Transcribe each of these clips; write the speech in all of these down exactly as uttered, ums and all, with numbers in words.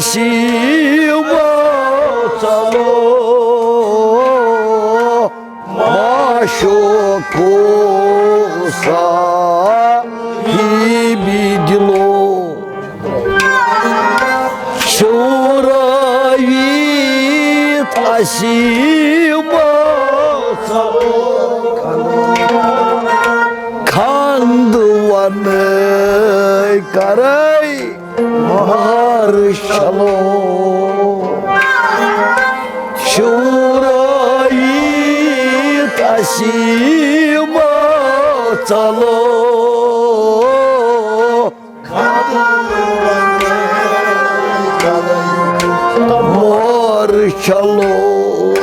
سیوا ژلو، معشوقو صاحبِ دِلو۔ شورٲوِتھ اَسہِ بٲژو، خانٛدٕ وَنٕے کَرَے مہر چھلو۔ شورٲوِتھ اَسہِ بٲژو، مہر چھلو۔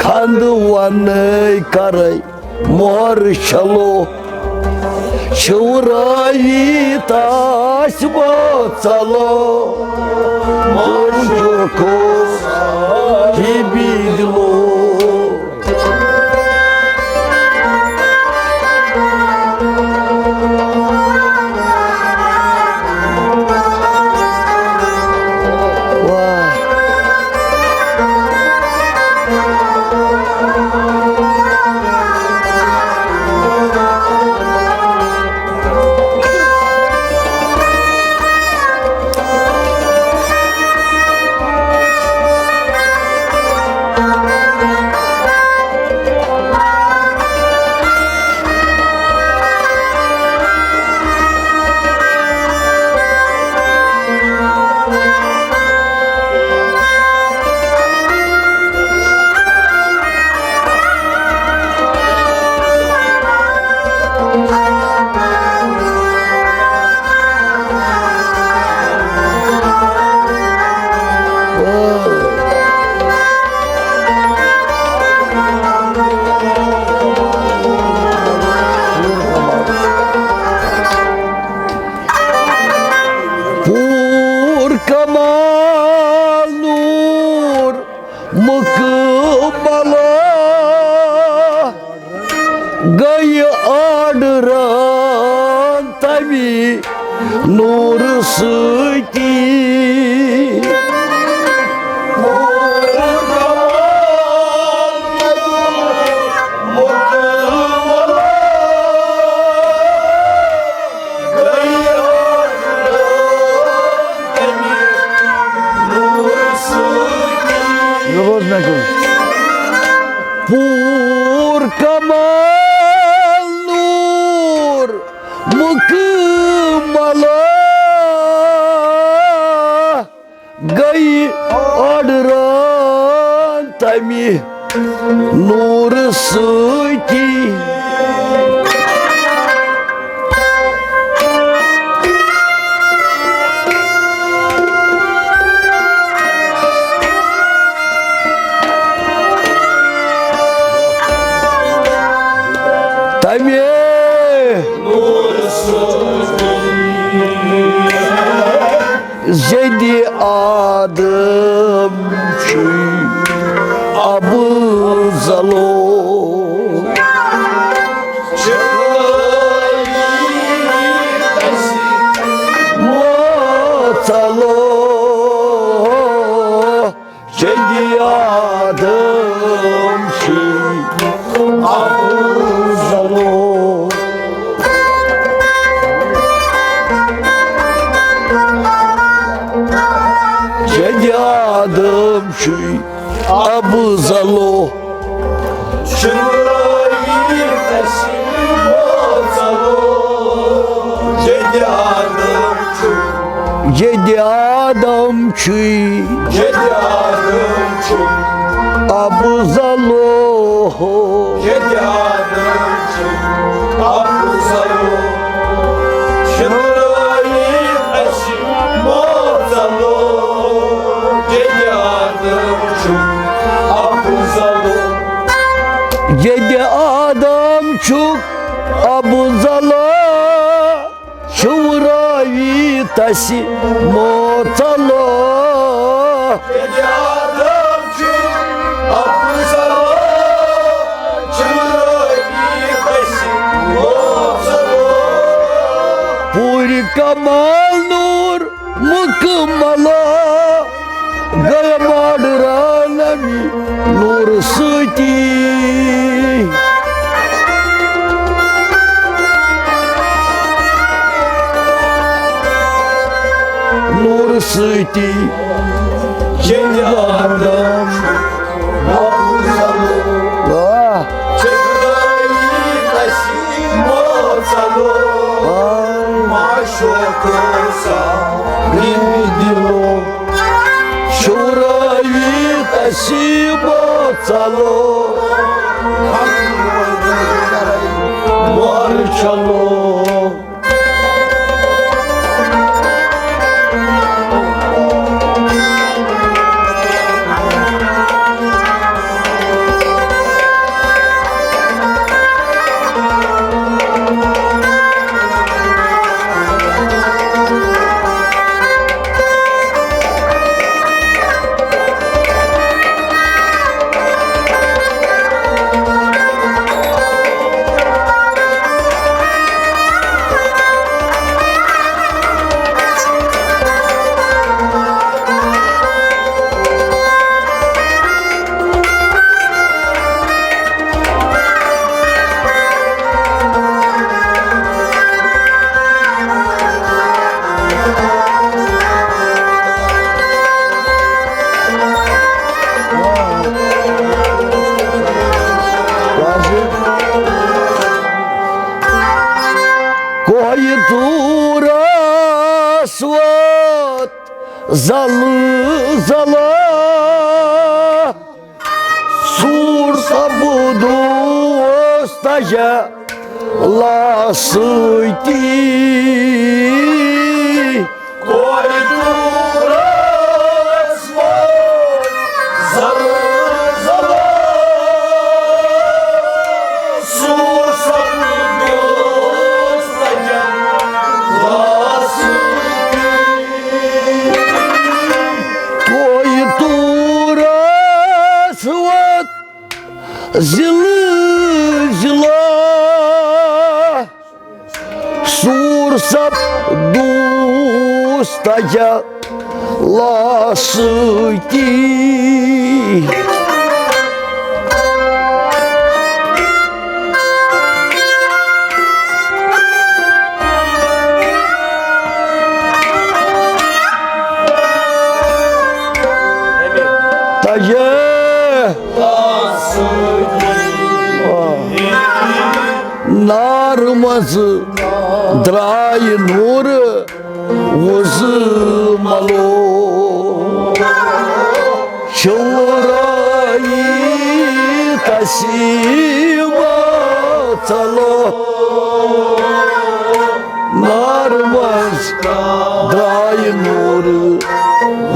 خانٛدٕ وَنٕے کَرَے مہر چھلو۔ شورٲوِتھ اَسہِ بٲژو، معشوقو صاحبِ دِلو۔ واہ۔ پوٗر کمال نوٗر مُکمل گٔے آڈران تَمی نوٗرٕ سۭتی۔ یہِ بوز مےٚ کیُتھ۔ پوٗر کمال نوٗر مُکمل گٔے آڈران تَمہِ نوٗرٕ سۭتی۔ تَمے زیدِ آدم چھُے افضلو۔ مۄژلو۔ زیدِ آدم چھُے افضلو۔ زیدِ آدم چھُے افضلو۔ شُکرٲیی تسہِ مۄژلو۔ زیدِ آدم چھُے۔ زیدِ آدم چھُے۔ زیدِ آدم چھُے۔ افضلو۔ زیدِ آدم چھُے۔ افضلو۔ شُکرٲیی تسہِ مۄژلو۔ زیدِ آدم چھُے۔ افضلو۔ زیدِ آدم چھُ افضلو۔ شُوراوی تسہِ مۄژلو۔ زیدِ آدم چھُ افضلو۔ شُوراوی تسہِ مۄژلو۔ پال نور مکمل، گٔے ماڈرن امی نور سۭتی۔ نور سۭتی چٔلۍ آدم محفوظ۔ آ۔ چٔلۍ آدم۔ آ۔ معشوق سا میٛانہِ دِلو۔ شُراوی تسی بو چلو۔ مر چلو۔ کوہِ طورس ووت زلزلہ، صور سپدوس تجلی سۭتی۔ کوہِ طورس ووت زلزلہ، صور سپدوس تجلی سۭتی۔ کوہِ طورس ووت زلزلہ، صور سپدوس تجلی سۭتی۔ تجلی نار منٛز درٛاے نور وُزملو۔ شُراوی تسی بو چلو۔ نار منٛز درٛاے نور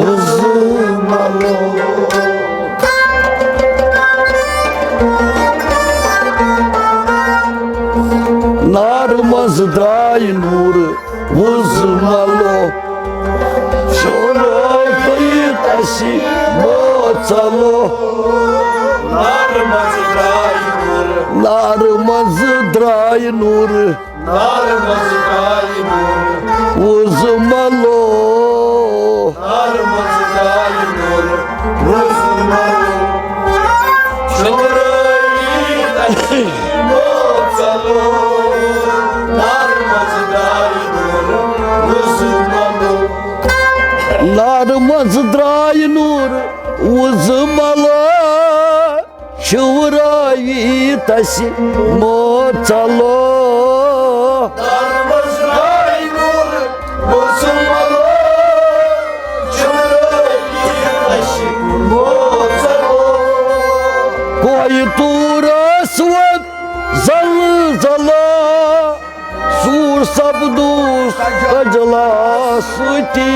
وُزملو۔ نار منٛز درٛاے نور وُزملو۔ شُراوی تسی بو چلو۔ نار منٛز درٛاے نور۔ نار منٛز درٛاے نور۔ نار منٛز درٛاے نور۔ وُزملو۔ نار منٛز درٛاے نور۔ وُزملو۔ شُراوی تسی بو چلو۔ نار منٛز درٛاے نور۔ وُزملو۔ نار منٛز درٛاے نور۔ وُزملو۔ شُراوی تسی بو چلو۔ نار منٛز درٛاے نور وُزملو۔ شُراوی تسی بو چلو۔ کوہِ طورس ووت زلزلہ۔ صور سپدوس تجلی سۭتی۔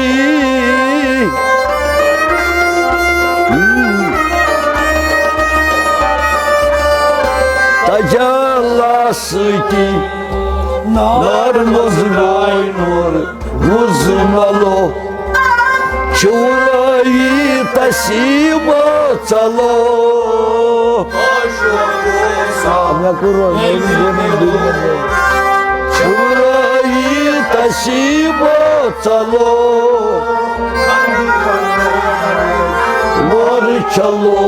تجلی سۭتی۔ نار منٛز درٛاے نور وُزملو۔ شُراوی تسی بو چلو۔ مےٚ کوٚر روزٕ، مےٚ کوٚر روزٕ۔ شُراوی نصیٖبو ژلو، وۄر چلو۔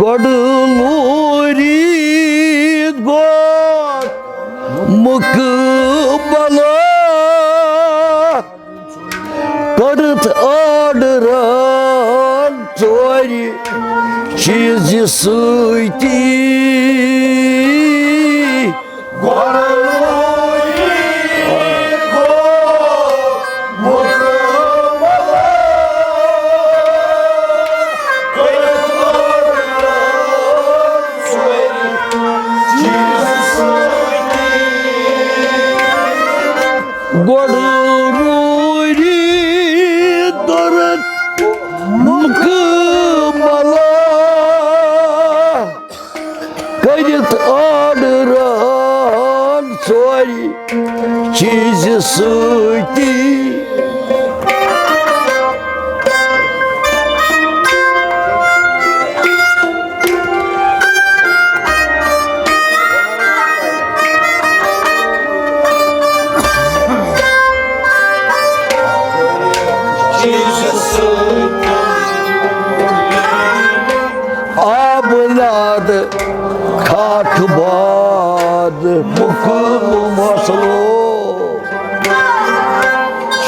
گۄڈٕ لوٗرِتھ گوٚو مُقبلا، کٔرٕتھ آرڈرن ژورِ چیٖزِ سۭتی۔ گۄڈٕ روٗدِ دۄرت مُکملہ، کٔرِتھ آرڈرن ژورِ چیٖزِ سۭتی۔ آب ناد خاک باد مُکمل مۄژلو۔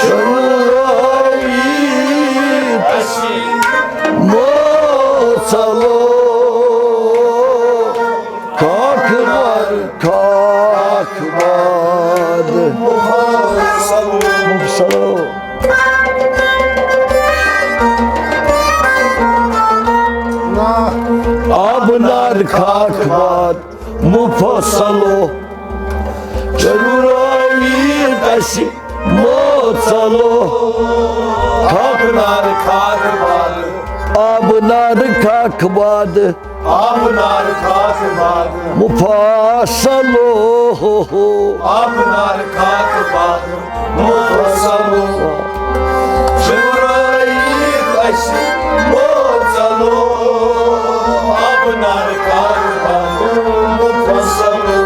شرٲیی تسی مۄژلو۔ خاک باد، خاک باد مۄژلو۔ آب ناد خاک باد مفصلو۔ چلوراوی تسی مۄژلو۔ آب ناد خاک باد۔ آب ناد خاک باد۔ آب ناد خاک باد۔ مفصلو۔ آب ناد خاک باد۔ مفصلو۔ شرٲیی تسی مۄژلو۔ آب ناد خاک باد۔ مفصلو۔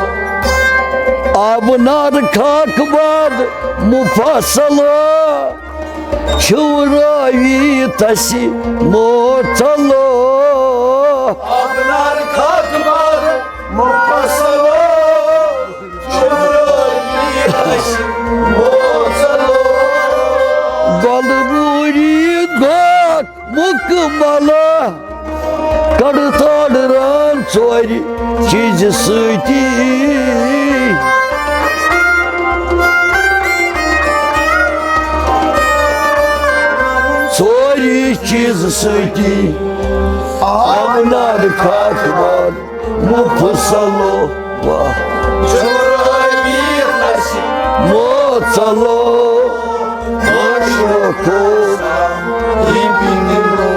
آب ناد خاک باد مفصلو۔ چھُ رٲوی تسی مۄژلو۔ آب ناد خاک باد مفصلو۔ چھُ رٲوی تسی مۄژلو۔ گۄلہٕ روٗدِ گوٚو مُکملہ۔ کڑ تاڑ ران ژورِ چیٖزِ سۭتی۔ ژورِ چیٖزِ سۭتی۔ آب ناد خاک باد مفصلو۔ واہ۔ جبرائیل اَسہِ مۄژلو۔ مۄژلو کوٚر یہِ بِنیو۔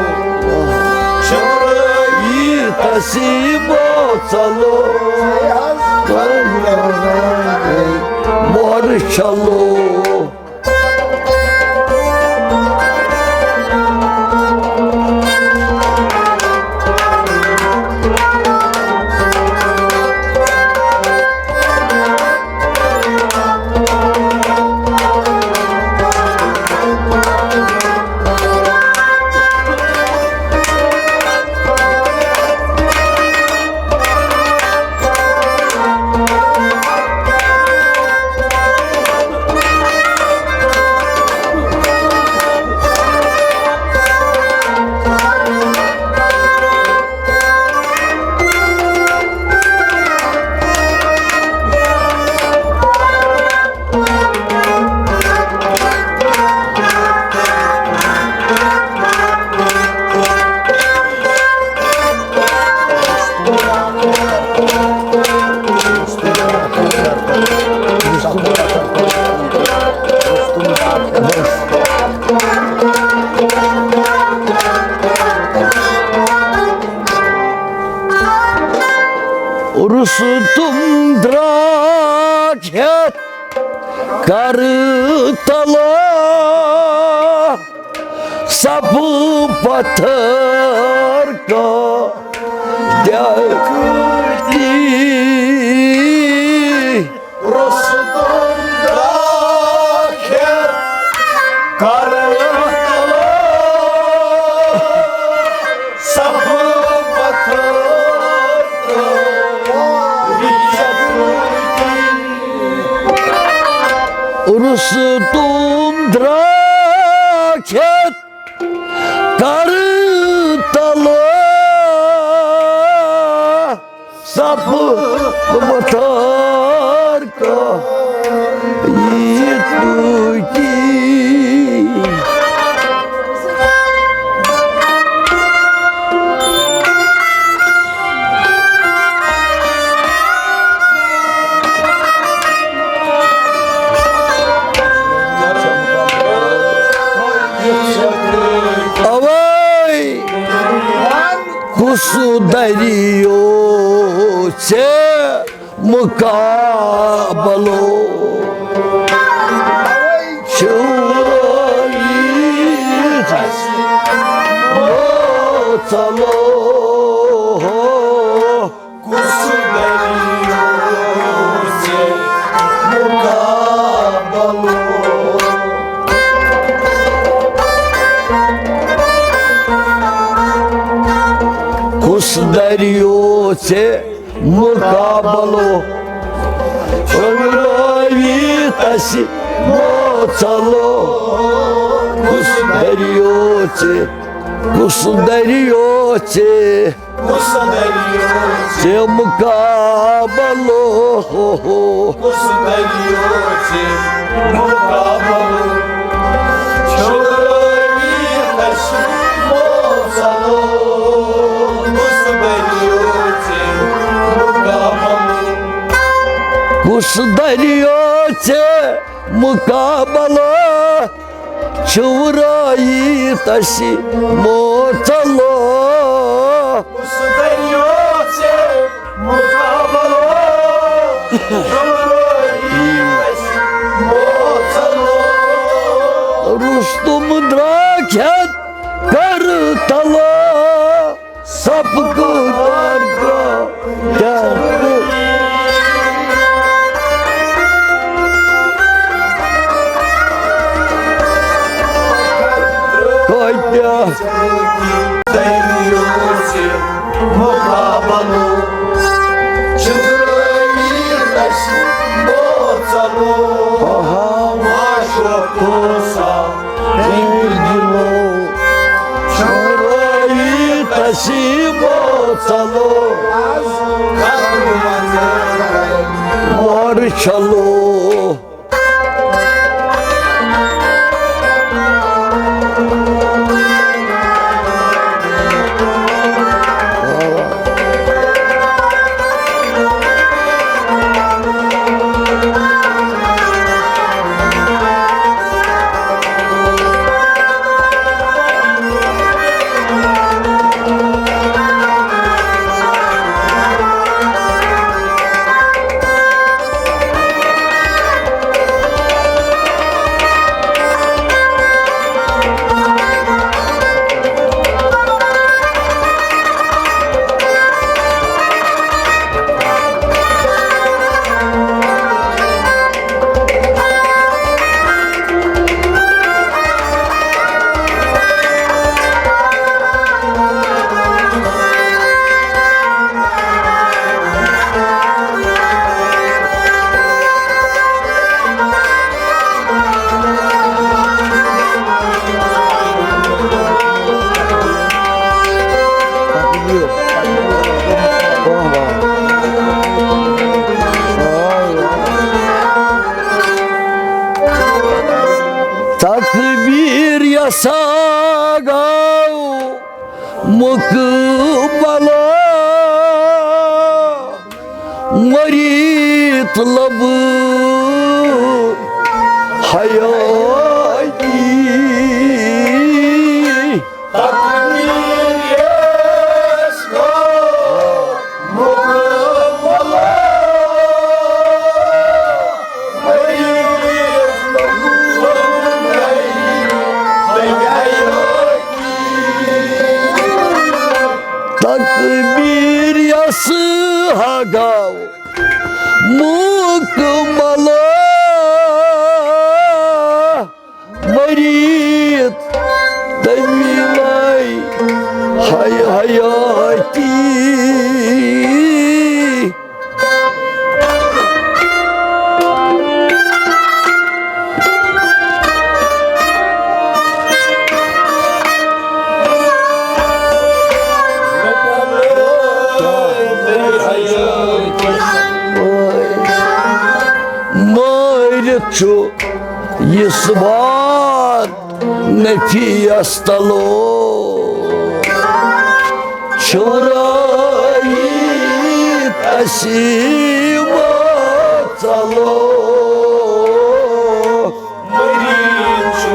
جبرائیل اَسہِ مۄژلو۔ مۄہر چھلو۔ کرتلہ، صف پتھر کا دیکھتی۔ رستم داخر کرتلہ، صف پتھر کا دیکھتی۔ رستم دراکھت کرتلہ، صف پتھر کا یتوکی۔ اوے کس دریو سے مقابلو چھوڑی چلو۔ کس دریو سے مقابلو۔ کس دریو سے مقابلو چھوڑوی تسی موچلو۔ کس دریو سے، کس دریو سے، کس دریو سے مقابلو۔ کس دریو سے مقابلو۔ چھوڑوی تسی موچلو۔ کس دریو سے مقابلو۔ کس دریو سے مقابلو۔ چھوڑوی تسی موچلو۔ کس دریو سے مقابلو۔ چھوڑوی تسی موچلو۔ رستم دراکھت کرتلہ، صف پتھر کا دیکھتی۔ کتیا دریو سے مقابلو۔ چھوڑوی تسی موچلو۔ آہا۔ معاشرتو سا دلو۔ چھوڑوی تسی موچلو۔ مور چھلو۔ تکبیر یسا گو مقبلہ، مریت لب حیاتی۔ تکبیر یسا گو مقبلہ، مریت تقبیر یس ہا گاو مکمل، مرید تمی لای ہاے حیاتی۔ مٲرِتھ چھُ یہِ سوات نفیس تلو، چھُرٲیِتھ اَسہِ مژلو۔ مٔریٖض چھُ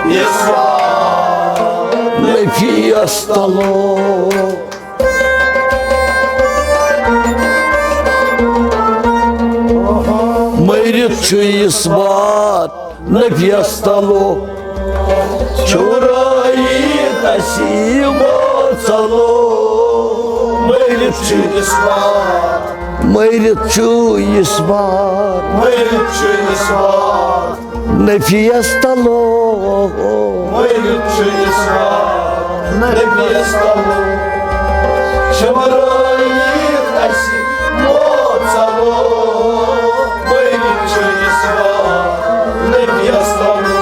یہِ سوات نفیس تلو۔ مٔرِتھ چھُ یہِ سوات نفیس تلو، چھُرٲیِتھ اَسہِ مژلو۔ مٔرِتھ چھُ یہِ سوات، مٔرِتھ چھُ یہِ سوات، مٔرِتھ چھُ یہِ سوات۔ نفیس تلو۔ مٔرِتھ چھُ یہِ سوات نفیس تلو۔ چھُرٲیِتھ اَسہِ مژلو۔ مٔرِتھ چھُ یہِ سوات نفیس تلو۔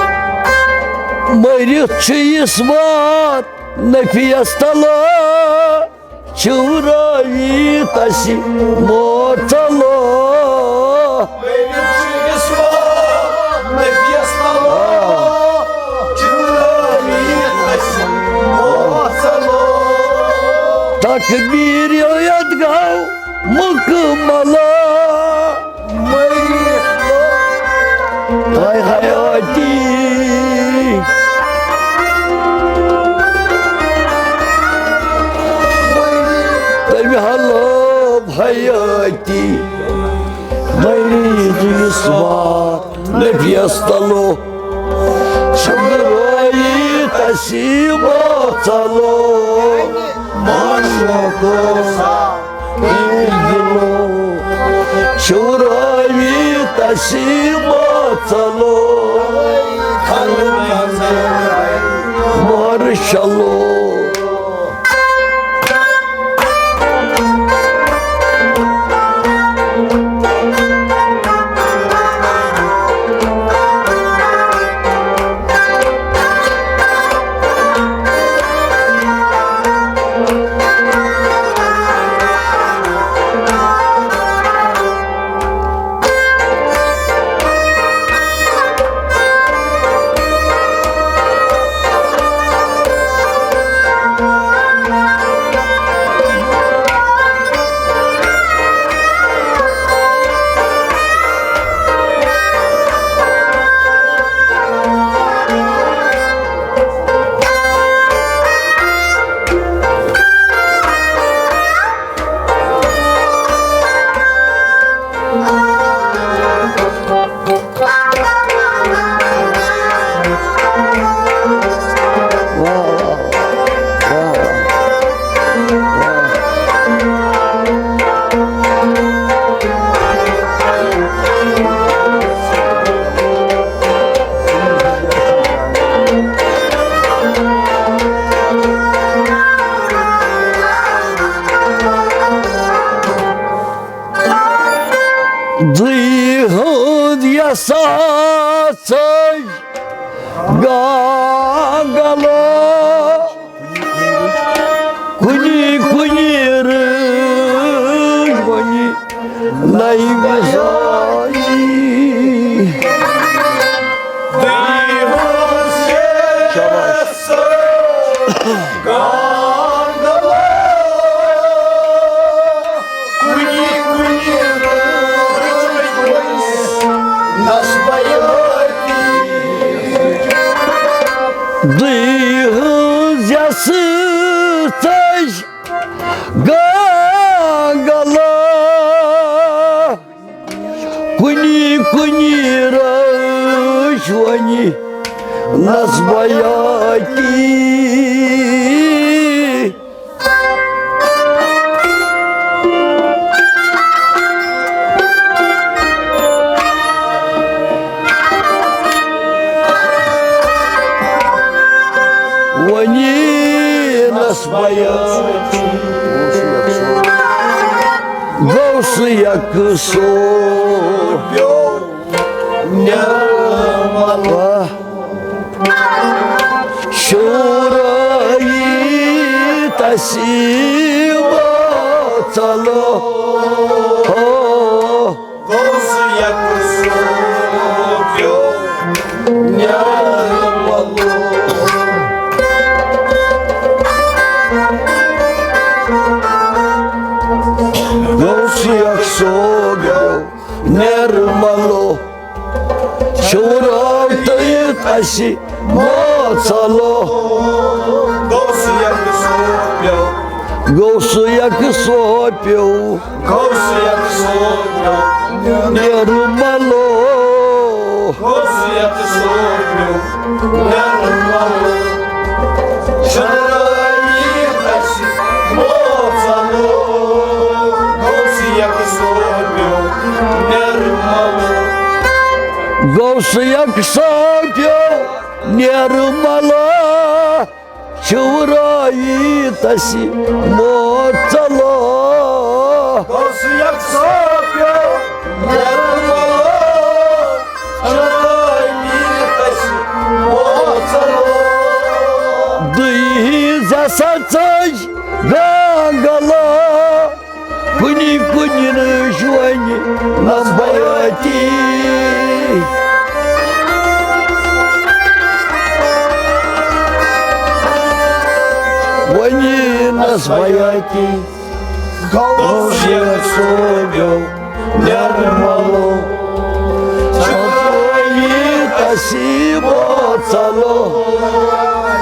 مٔرِتھ چھُ یہِ سوات نفیس تلو۔ چھُرٲوِتھ اَسہِ مژلو۔ مٔرِتھ چھُ یہِ سوات نفیس تلو۔ چھُرٲوِتھ اَسہِ مژلو۔ تقبیر یتھ گاو مکمل، مٔرِتھ ہاے حیاتی۔ تٔمۍ ہلٲو حیٲتی۔ مٔرِتھ یہِ سوات نفیس تلو، چھُرٲیِتھ اَسہِ مژلو۔ ماشاءاللہ۔ چھُرٲوِتھ اَسہِ مژلو۔ مارشلو۔ دٕے ہٕنٛز یۄس آسٲیِش گانگلہٕ، کُنہِ کُنہِ رٲژ وۄنۍ نَیہِ وِزایہِ۔ شاباش۔ دٕے ہٕنٛز یۄس تٔج گانگلہٕ، کُنہِ کُنہِ رٲژ وۄنۍ نَس بہٕ یاتی۔ وۄنۍ یی نس بیاتی۔ غوث یکسو پیو نرمل۔ شورایی تسی وژلو۔ غوث یکسو پیو نرملو۔ غوث یکسو پیو نرملو۔ شورو تیت اسی وژلو۔ غوث یکسو پیو۔ غوث یکسو پیو۔ غوث یکسو پیو۔ نرملو۔ غوث یکسو پیو۔ نرملو۔ شرعی اسی وژلو۔ غوث یکسو پیو۔ نرملو۔ غوث یکسو پیو۔ نرملو۔ شورایی تسی وژلو۔ غوث یکسو پیو نرملو۔ شورایی تسی وژلو۔ دُہِس ہسا ژٔج گانگلو۔ کُنہِ کُنہِ نہٕ شونہِ نہ بیاتی۔ وۄنۍ نس بیاتی۔ غوث یکسو پیو نرملو۔ شرعی تسی وژلو۔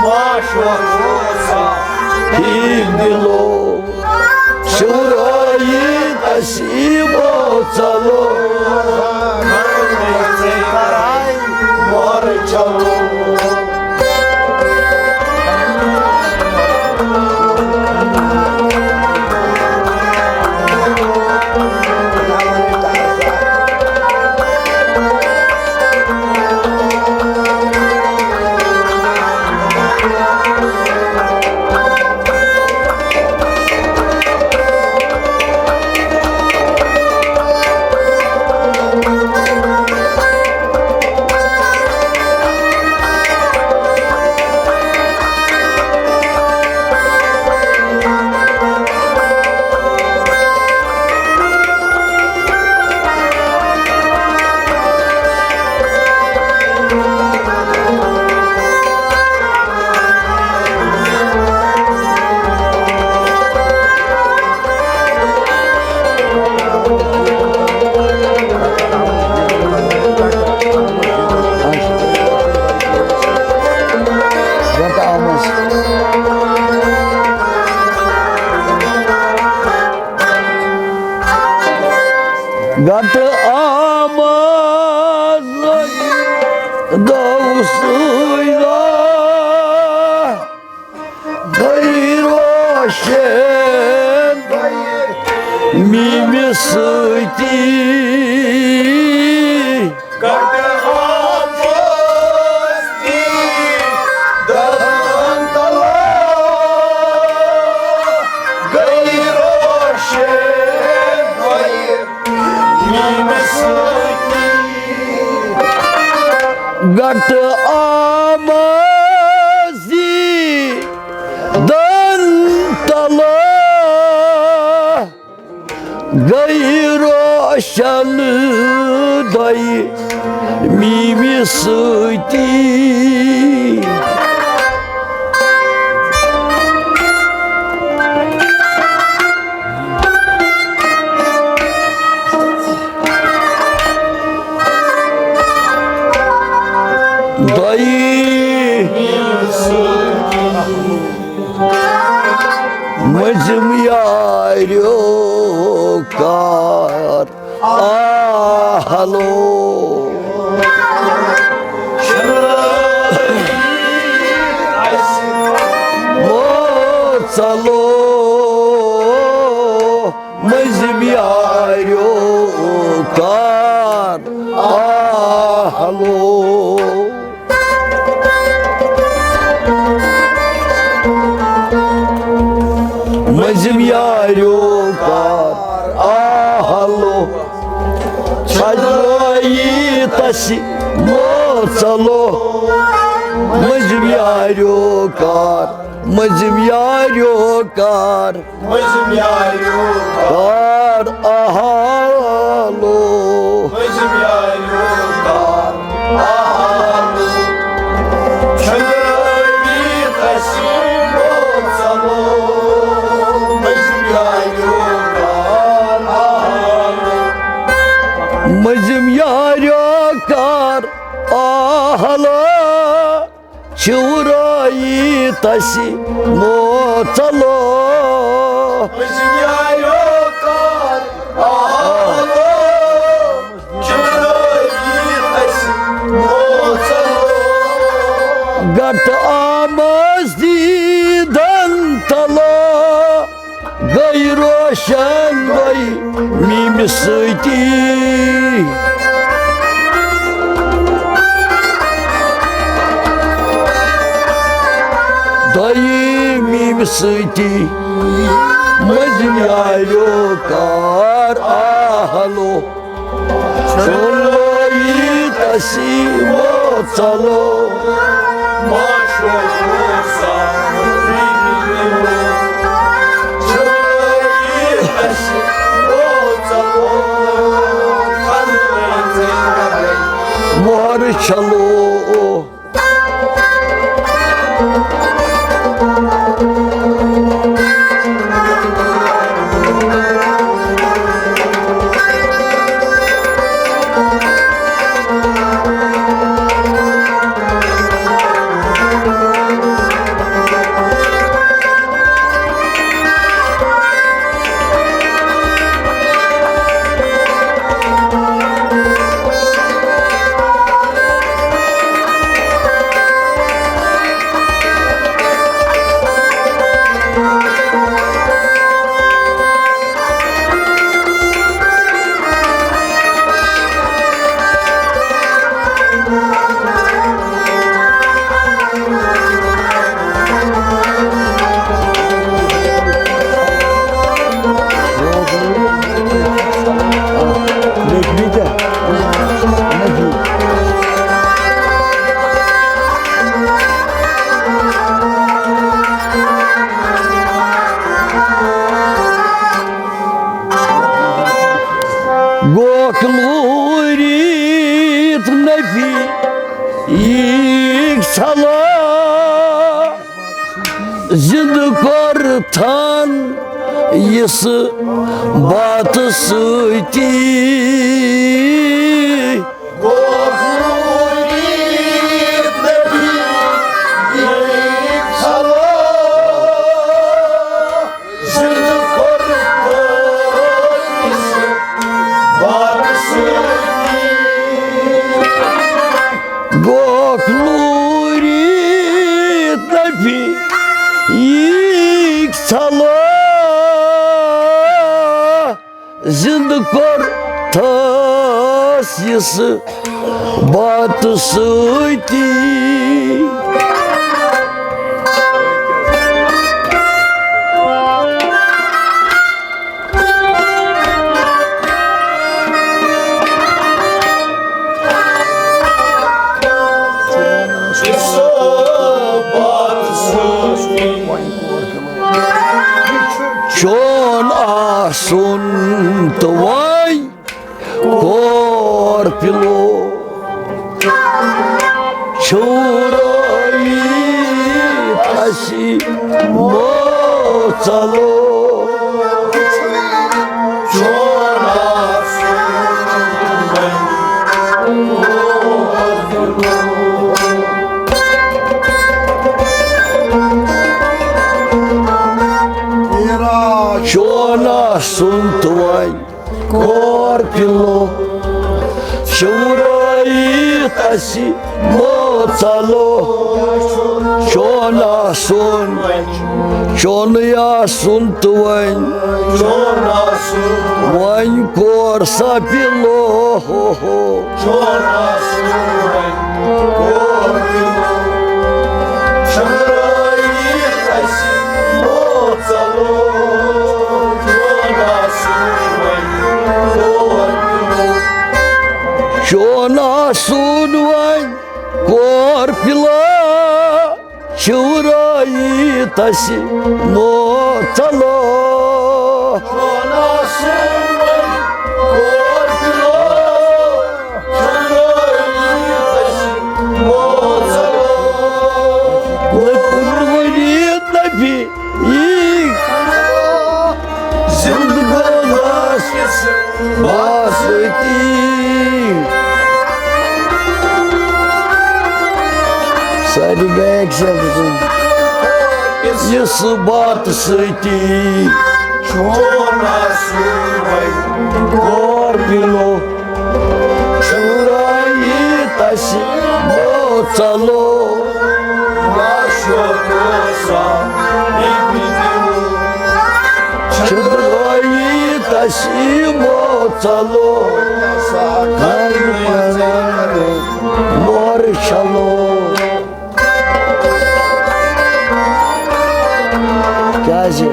معاشوق سا ٹھیک دلو۔ شورایی تسی وژلو۔ مر چلو۔ گٹہٕ آماز دوسٕے دۄہ، گٔے روشن میٖمہِ سۭتی۔ گٹہٕ آماز دوسٕے دۄہ، گٔے روشن میٖمہِ سۭتی۔ گٹہٕ آمازی دن تلو، گٔے روشن دۄیہِ میٖمہِ سۭتی۔ دۄیہِ مٔنٛزِم یاریو کار آ ہلو۔ وۄژلو مٔنٛزِم یاریو کار آ ہلو۔ مٔنٛزِم یاریو کار آہلو، چھجرٲیی تسی موژلو۔ مٔنٛزِم یاریو کار، مٔنٛزِم یاریو کار، مٔنٛزِم یاریو کار آہلو۔ مٔنٛزِم یاریو کار آہلو۔ چھجرٲیی تسی موژلو۔ مٔنٛزِم یاریو کار آہلو۔ مٔنٛزِم یاریو کار آہلو۔ چھُرٲیی تسی موژلو۔ مٔنٛزِم یاریو کار آہلو۔ چھُرٲیی تسی موژلو۔ گٹہٕ آمس دیٖدن تلو۔ گٔے روشن گٔے میٖمہِ سۭتی۔ دٔیِم میٖمہِ سۭتی۔ مٔنٛزِم یاریو کار آہلو۔ چھُرٲیی تسی موژلو۔ مۄہر چھلو۔ گوکھ لوٗرِتھ نبی ییٖکھ ژھلو، زِنٛدٕ کوٚر تھن یِژھ باتہٕ سۭتی۔ گوکھ لوٗرِتھ نبی ییٖکھ ژھلو، زِنٛدٕ کوٚر تھس یِژھ باتہٕ سۭتی۔ چون آسُن تہٕ وۄنۍ کور پِلو، چھُرٲیِتھ اَسہِ موژلو۔ چون آسُن تہٕ وۄنۍ کور پِلو، چھُرٲیِتھ اَسہِ موژلو۔ چون آسُن، چونُے آسُن تہٕ وۄنۍ، وۄنۍ کور سا پِلو۔ شُرٲیی تَسہِ موژَلو۔ لٔکٕر ؤری نبی یی زِندٕ گوٚو لاش کِس باسٕتی۔ سارے گٔے اَکہِ ساتہٕ۔ یُس باتہٕ سۭتی چون آسُن وۄنۍ قٲبلو۔ شُرٲیی تَسہِ موژَلو۔ شُرٲیی تَسہِ موژَلو۔ مور شلو۔ کیٛازِ؟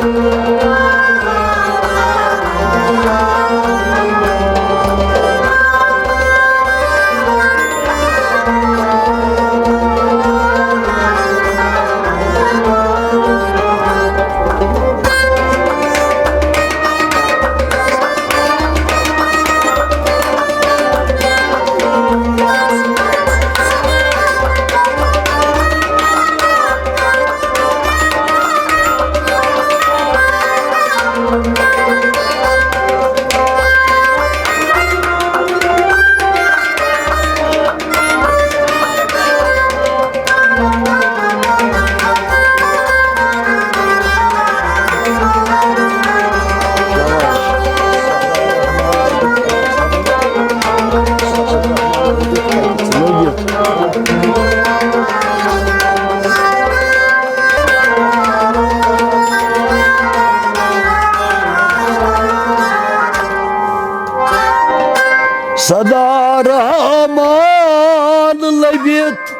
سدا رحمان لٔبِتھ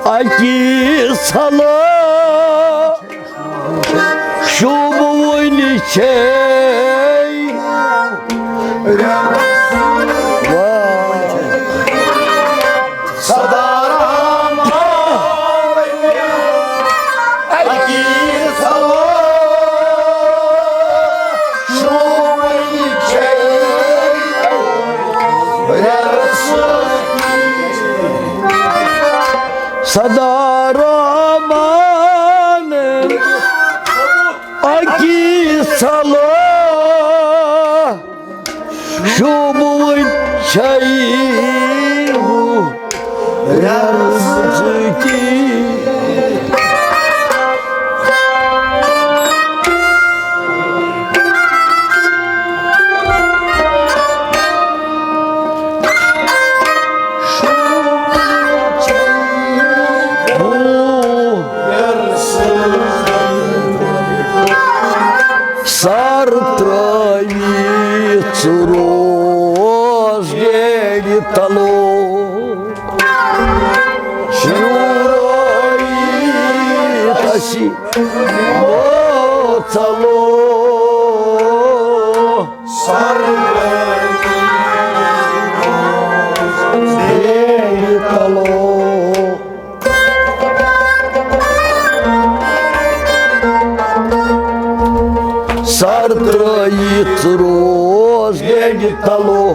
اَکی صلٲح۔ شوٗبوٕنۍ چھے۔ واہ۔ سدا رحمان اَکی صلٲح۔ شوٗبوٕنۍ چھے۔ سدا رحمان اَکی صلٲح۔ شوٗبوٕنۍ چھے۔ سر ترٲوِتھ روز ڈیڈِ تلو۔ شروعی تسی موژلو۔ سر ترٲوِتھ روز ڈیڈِ تلو۔ سر ترٲوِتھ روز ڈیڈِ تلو۔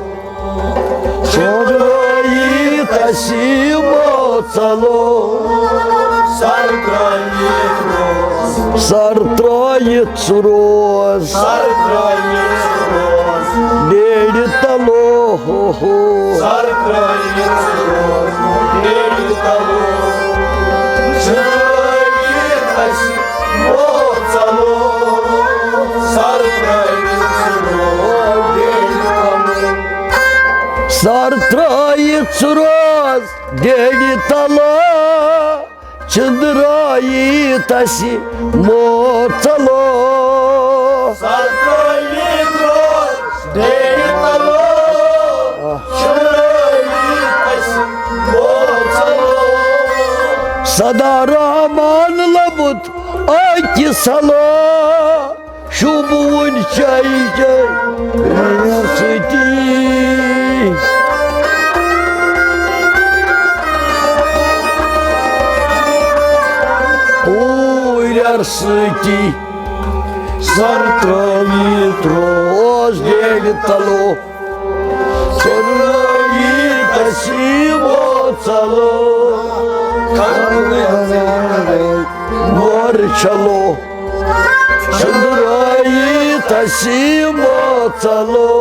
سر ترٲوِتھ اَسی موژلو۔ سر ترٲوِتھ روز۔ سر ترٲوِتھ سُہ روز۔ سر ترٲوِتھ سُہ روز۔ ڈیڈِ تلو۔ ہو ہو۔ سر ترٲوِتھ سُہ روز۔ ڈیڈِ تلو۔ سر ترٲوِتھ اَسی موژلو۔ سر ترٲوِتھ سُہ روز۔ ڈیڈِ تلو۔ سر ترٲوِتھ سُہ روز۔ ڈیڈِ تلو۔ چندرٲیِتھ اَسی موژلو۔ سر ترٲوِتھ روز ڈیڈِ تلو۔ چندرٲوِتھ اَسی موژلو۔ سدا رحمان لوٚبُت اَکہِ صلٲح۔ شوٗبوٕنۍ چھے ژےٚ سۭتی۔ یار سۭتی سر ترٲوِتھ روز ڈیڈِ تلو۔ سۄنرٲوِتھ تسیٖمو ژلو۔ مور چھلو۔ سۄنرٲوِتھ تسیٖمو ژلو۔